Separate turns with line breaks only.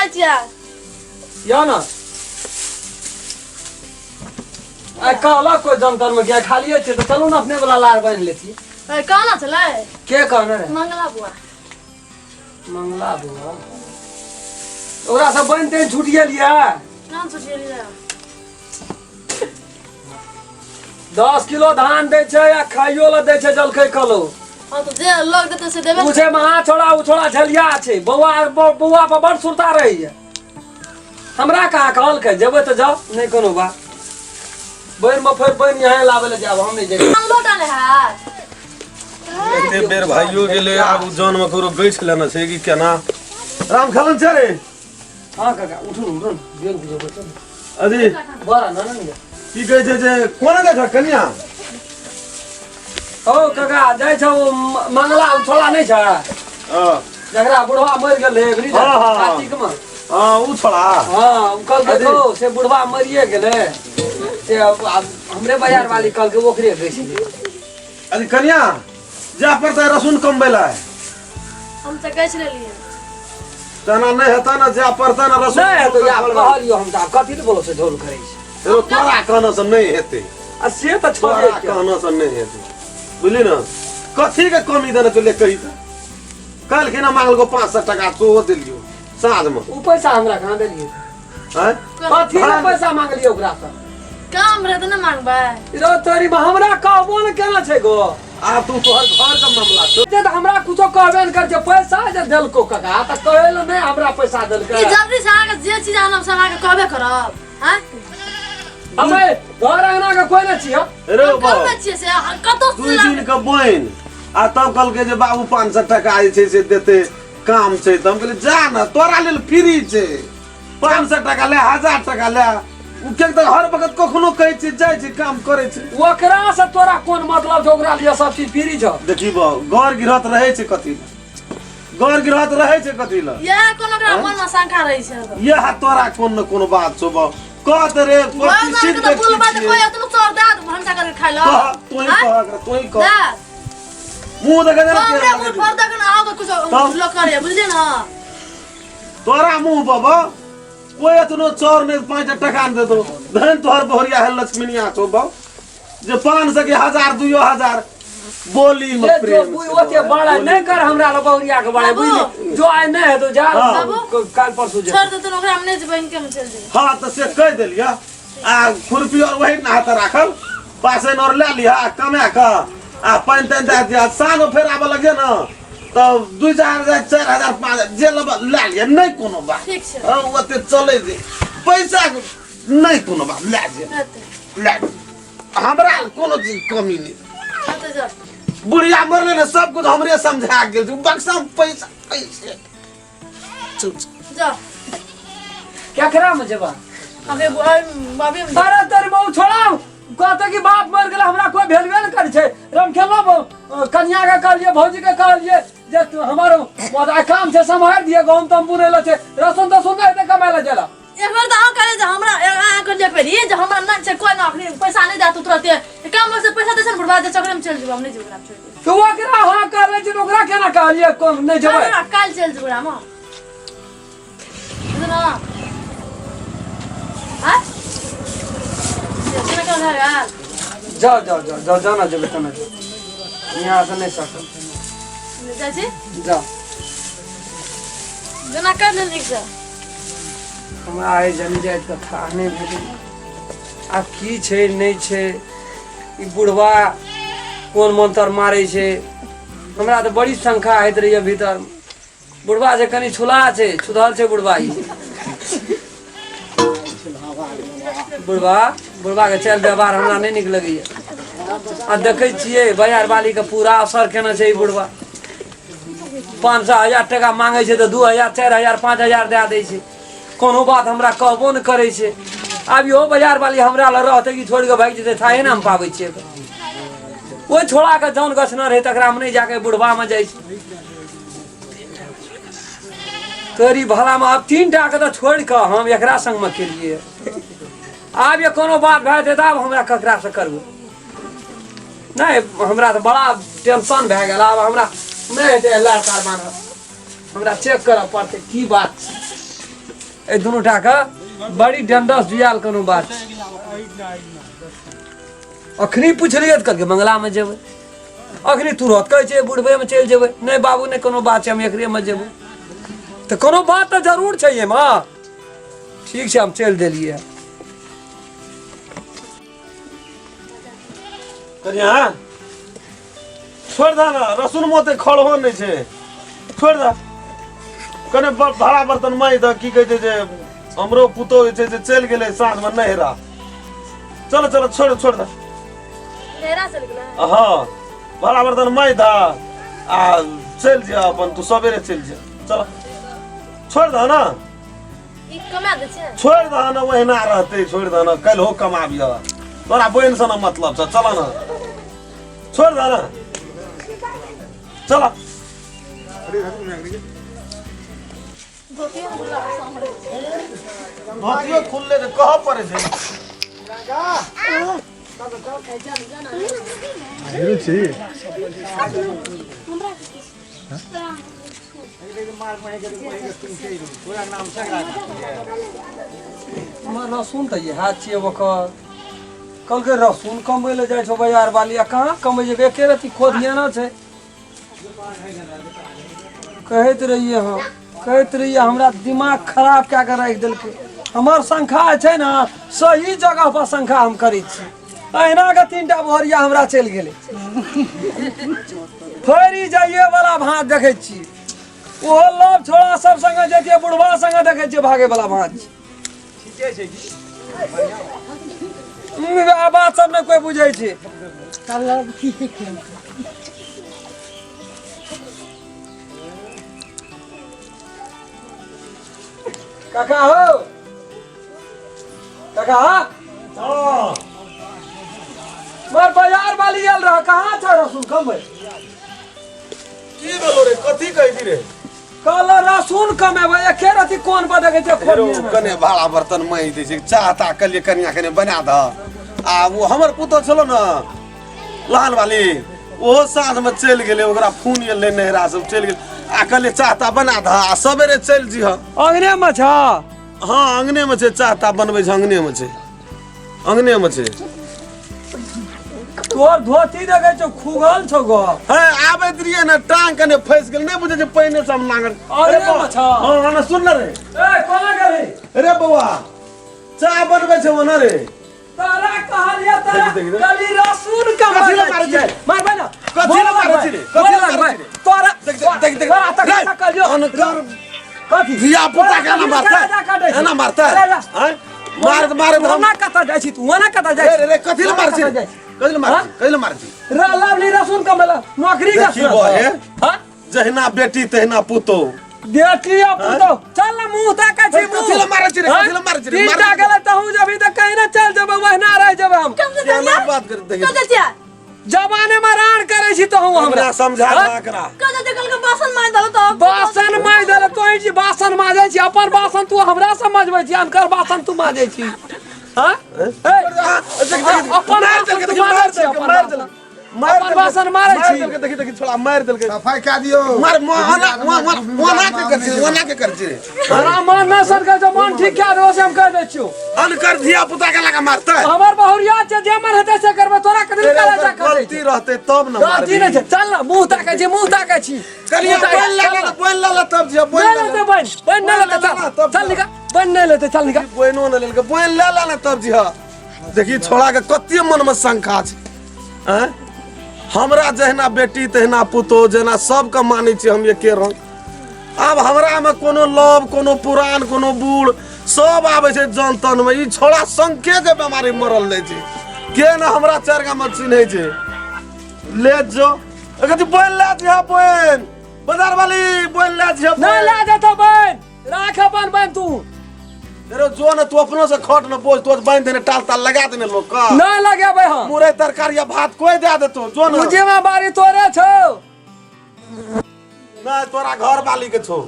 जाइ छियै।
या ना आइ कहलक कोइ जंतर में किया खालिए छै तऽ चलू ने अपने वाला लार बान्हि लेती।
ए, कहना छलै।
के कहने रहे?
मंगला बुआ।
मंगला बुआ ओकरा सब बान्हि तान्हि छुटि गेलियै?
नाम सोचिए।
10 किलो धान दै छै आ खाइयो लए दै छै जलखै कलो।
हाँ, तऽ जे लोग देतै से देबे।
ओ छै महा छोड़ा, ओ छोड़ा झलिया छै। बौआ बौआ पर बड़ सुरता रहैया। हमरा कहाँ कहलकै? जेबै तऽ जाउ, नहि कोनो बात। बनि मे फेर बनि यहाँ लाबै लए जायब, हम नहि जेबै।
लोटा नहि हैत।
एते बेर भाइयो गेलै, आब जन मे ककरो गछि लेने छै कि केना? राम खेलन छै रे।
हाँ काका, उठू ने, उठू ने, बेल बुझेबै, चलू।
अरे
बड़ा ना ना।
की कहै छै जे कोना जाइ छ कनिया?
ओ काका, जाइ छौ ओ मंगला ओ छोड़ा नहि छै?
हँ।
जकरा बुढ़वा मरि गेल रहै एबरी।
हाँ, हाँ, हाँ।
कार्तिक मे।
हँ, ओ छोड़ा।
हाँ, ओ कहलकै
अरे।
कहो से बुढ़वा मरिए गेलै से आब हमरे बाजार वाली कहलकै ओकरे गै छै।
अरे कनिया, जा पड़तै रसून कमबै लए।
हम तऽ गछि लेलियै।
तेना नहि हेतै ने, जा पड़तै ने रसून।
नहि हेतौ, आब कहलियौ हम तऽ आब कथी लए बोलो से झोल करै छै?
एगो तोरा कहने से नहि हेतै।
आ से तऽ
तोरा
छोड़े के।
कहने से नहि हेतै, बुझली ने? कथी के कमी देने छलै कही तऽ? काल्हि खिना मांगलको 500 टका, सेहो देलियौ साँझमे।
ओ पैसा हमरा कहाँ देलियै?
आँय?
कथी लए पैसा मांगलियै ओकरासँ?
काम रहै तऽ नहि मांगबै?
रौ तोरी बा, हमरा कहबो ने केना छै गो।
आब तू तोहर घर के मामला छौ।
जे तऽ हमरा कुछो कहबे ने करै छै। पैसा जे देलको काका तऽ कहै लए नहि हमरा पैसा देलकै।
ई जल्दी से अहाँके जे चीज आनब से अहाँके कहबे करब, आँय?
हमे घर अंगना के कोई नहि छियै।
रे
हम
बाप
करने छियै से अहाँ कतौ
दू दिन के बनि आ तब कहलकै जे बाबू 500 टका जे छै से देतै, काम छै। तऽ हम कहलियै जा ने, तोरा लेल फ्री छै, 500 टका ले, 1000 टका ले। ओ किएक तऽ हर वक्त कखनो कहै छै, जाइ छै, काम करै छै।
ओकरा से तोरा कोन मतलब छौ? ओकरा लिए सब चीज फ्री छौ।
देखी बा, घर गृहस्थ रहै छै कथी लए? घर गृहस्थ रहै छै कथी लए?
इएह कोनो ओकरा मन मे शंका रहै छै हरदम।
इएह तोरा कोन ने कोनो बात छौ बा, कह तऽ रे। प्रतिष्ठित
तऽ
व्यक्ति
बोलबै तऽ
छियै।
कोइ एतनो चोर दए दे भनसा करके खाइ लए।
कह, तोही।
आँय?
कह एकरा, तोही कह।
दए
मुँह देखै ने।
हमरे मुँह पर देख ने, अहाँके कुछो
तब?
लोक करे, बुझलियै ने?
तोरा मुँह बाबा कोई एतनो चोर नहीं 5 टका ने देतो। धन तोहर बहुरिया है, लक्ष्मीनिया छौ बाबा, जे 500 के 1000 2000 बोली में
जे जो
प्रेम
बुझ
छै
ओते
बाबा,
बड़ा
बोली।
नहीं कर हमरा लग बहुरिया के बड़ा।
बाबू।
बुझली, जो आइ नहीं हेतौ जा।
हाँ।
काल परसू जे
छोड़ि देतन ओकरा, हम नहि जेबै, हिनके मे चलि जेबै।
हाँ, तऽ से कहि देलियै आ खुरपी और वही नहा राखल पासे और ले लिह आ कमा कऽ आ पानि तानि दए दिह। साँझ फेर आबऽ लगिहे ने तऽ 2000, 4000, 5000 जे लेबऽ लए लिअ, नहि कोनो बात।
ठीक छै।
हँ, ओते चलै दे पैसा, नहि कोनो बात, लए जे।
हेतै।
लए जे। हमरा कोनो चीज कमी नहि।
हेतै, जाउ।
बुढ़िया मरलै ने, सब कुछ हमरे समझा गेल छै। बक्सा में पैसा पैसे।
जाउ।
केकरा में जेबा?
अभी अभी।
अरे तेरी बहु छोड़ाओ, कहते कि बाप मर गेल, हमरा कोई भेलबे ने करै छै। राम खेलना कन्या के कहलिए, भौजी के कहलिए जे तू हमर मोदा काम छै, सम्हारि दिए, गहूम तम बुनै ले छै, रसुन तसुन नहि हेतै कमाय ले जेला।
एक बेर तऽ अहाँ कहलियै जे हमरा, अहाँ कहलियै एक बेर ई जे हमरा नहि छै कोइ नौकरी, पैसा नहि देत तुरते काम से पैसा दै छै ने बुढ़बा, जे चकरे मे चलि जेबै, हम नहि जेबै ओकरा, छोड़ि देबै।
तो ओकरा हाँ कहले छै तऽ ओकरा केना कहलिए कोन नहि जेबै?
हमरा काल्हि चलि जेबै ओकरामे, बुझलहुँ? आँय? केना केना भए गेल?
जाओ जाओ जाओ जाओ, जाना जेबै तना जेबै, यहाँ से नहीं सकब।
जाइ छी।
जाओ।
जेना कर लेल नीकसँ।
हमरा आइ जन जाइत के थाह नहि भेलै। आब की छै नहि छै, ई बुढ़वा कोन मंत्र मारै छै? हमरा तऽ बड़ी शंका होइत रहैए भीतर। बुढ़वा जे कनि छुला छै, छुधल छै बुढ़वा। ई बुढ़वा, बुढ़वा के चालि व्यवहार हमरा नहि नीक लगैए। आ देखै छियै बाजार बाली के पूरा असर केने छै ई बुढ़वा। 500 1000 टाका मांगै छै तऽ 2000, 4000, 5000 दए दै छै। कोनो बात हमरा कहबो नहि करै छै। आब इहो बाजार वाली हमरा लग रहतै कि छोड़ि कऽ भागि जेतै, थाहे ने हम पाबै छियै। ओहि छोड़ाके जौन गछने रहै तकरामे नहि जाके बुढ़बामे जाइ छै। तोरी भलामे आब 3 टा के तऽ छोड़ि कऽ हम एकरा संगमे केलियै। आब ये कोनो बात भए जेतै तऽ आब हमरा ककरासँ करबै? नहि, हमरा तऽ बड़ा टेंशन भए गेल। आब हमरा नहि हेतै लड़का बान्हब, हमरा चेक करऽ पड़तै की बात छै। एहि दुनू टा के बड़ी डंडस जुआल कोनो बात छै। अखनी पुछलियै तऽ कहलकै मंगलामे जेबै अखनी तुरत कहै छै बुढ़बेमे चलि जेबै नहि बाबू नहि कोनो बात छै हम एकरेमे जेबै तऽ कोनो बात तऽ जरूर छै एहिमे ठीक छै हम चलि देलियै
कनिया छोड़ि दे ने रसुन मोते खड़हो नहि छै छोड़ि दे कने भाड़ा बर्तन मारि दे की कहै छै जे हमरो पुतोह जे छै से चलि गेलै साँझमे नहिरा चलो चलो छोड़ छोड़ दे
नहिरा चलि गेलै
हँ भाड़ा बर्तन मारि दे आ चलि जा अपन तू सवेरे चलि जा चलो छोड़ि दे ने
ई कमा दै छै
छोड़ि दह ने ओहिना रहतै छोड़ि दह ने काल्हि हो कमाबिह तोरा बहिन से ने मतलब छ चल ने छोड़ि दह ने चल धोतियो खुलले छै कहऽ पड़ै छै
हमर रसून तऽ इएह छियै ओकर कहलकै रसून कमबै लए जाइ छौ बाजार वाली आ कहाँ कमबै छै एके रत्ती खोधियाना छै कहैत रहियै हम कहैत रहियै हमरा दिमाग खराब कए कऽ राखि देलकै हमर शंखा जे छै ने सही जगह पर शंखा हम करै छी अहिना के तीनटा भरिया हमरा चलि गेलै फेर ई जाइए वाला भाँज देखै छी ओहो लव छोड़ा सब संगे जैतियै बुढ़वा संगे देखै छियै भागे वाला भाँज वएह बात सब नहि कोइ बुझै छै काका हो काका
हँ
मर बाजार वाली आयल रह कहाँ छ रसून कमबै
की भेलो रे कथी कहै छी रे
कहल रसून कमेबै एके रति कोन पर देखै छै
हेरो कने भाड़ा बर्तन माँगि दै छै चाह ताह कहलियै कनिया कने बना दह आ ओ हमर पुतोह छलो ने लाल वाली ओहो साँझमे चलि गेलै ओकरा फोन एलै नहिरा सब चलि गेलै आ कहलियै चाह ताह बना दह आ सवेरे चलि जइह
अंगने मे छ
हँ अंगनेमे छै चाह ताह बनबै छै अंगनेमे छै अंगनेमे छै
तोहर धोती देखै छौ खुगल छौ गो
है आबैत रहियै ने टांग कने फँसि गेल नहि बुझै छै पहिने से हम नांगर
अरे मछा।
हँ हँ सुन ने रे
ए कोना गेली
रे बौआ चाह बनबै छै ओना रे
तारा कहलिया तारा
देखी, देखी, देखी।
कली रसून कमाइ
कथी लए मारै छै?
मारबै ना
कथी लए मारै छी रे? कथी लए मारै छी रे?
तोरा
देख, देख, देख, देख।
तोरा तक
रे,
कहलियो
अनकर
कथी
धिया पुता के एना मारतै एना मारतै आँय? मार मारे तऽ हम
ओना कतऽ जाइ छी तू ओना कतऽ जाइ
रे
छी
रे रे कथी लए मारै छी
कतऽ जाइ छी?
कथी लए मारै छी कथी लए मारै छी
रे लवली रसून कमेला नौकरी के
देखी बहे।
हाँ
जहिना बेटी तहिना पुतोह
बेटी आ पुतोह चल ना मुंह ताकै छी मुंह
कथी लए मारै छी रे?
हाँ?
कथी लए मारै छी रे?
तीन
मारै
टा
छी।
गेलै तहूँ जेबही तऽ कहीं ना चल जेबै ओहिना रहि जेबै हम
कम से
केना बात कर देखी
कह देतिया
जवाने में राण करै छी तहूँ हमरा
हमरा समझा
हाँ?
दे एकरा
कह देते कल के बासन मार दलो तो
बासन माज देले तोही छी बासन माजै छी अपन बासन तू हमरा से मजबै छी अनकर बासन तू माजै छी हाँ? ए, अपन
मार
बासन
देलकै
तू
देखी
माजै
मार
छी
देलकै
अपन
मार
बासन।
देलकै मार
अपन बासन मारै
मार
छी।
देलकै देखी देखी छोड़ा मार देलकै
सफाई कए दियौ
मार ओना ओना के कर छी ओना के कर छी
हमरा मन नहि सरकै छौ मन ठीक कए देबो से हम कहि दै छियौ
अनकर धिया पुता के लगा मारतै
हमर बहुरिया छै जे मन हेतै से करबै तोरा कथी
तेरे
काला
ओकर
जा कर
गलती रहतै तब ने
गलती
मारबी
नहि छै चल ना मुंह ताकै छी मुंह ताकै छी
कनिया
मुँह ताकै-
बोल
चल
ले
ना।
बोल ले तब जे बोल
नहि लेतै बनि बनि नहि लेतै चल
तब
चल निकाल बनि नहि लेतै चल निकाल
बोइनो ने लेलकै बोइन ले ले ने तब जी देखी छोड़ा के कते मन में शंका छै आँय? हमरा जहिना बेटी तहिना पुतोह जेना सबके मानै छी हम एके रंग आब हमरा में कोनो लव कोनो पुरान कोनो बूढ़ सब आबै छै जन तन में ई छोड़ा शंके के बेमारी मरल जाइ छै के ने हमरा चारि गाम में चिन्है छै ले जो कथी बोइन ले दिह बोइन बाजार वाली बोइन ले दिह
नहि लए जेतौ बनि राख अपन बनि तू
तेरे जो ने तू अपनो से खट न बोझ तो बांध देने टाल ताल लगा देने लोग का
नहीं लगेबै हम
मुरई तरकारी या भात कोई दे देतो जो ने
मुझे में बारी तोरे छौ
नहीं तोरा घर वाली के छौ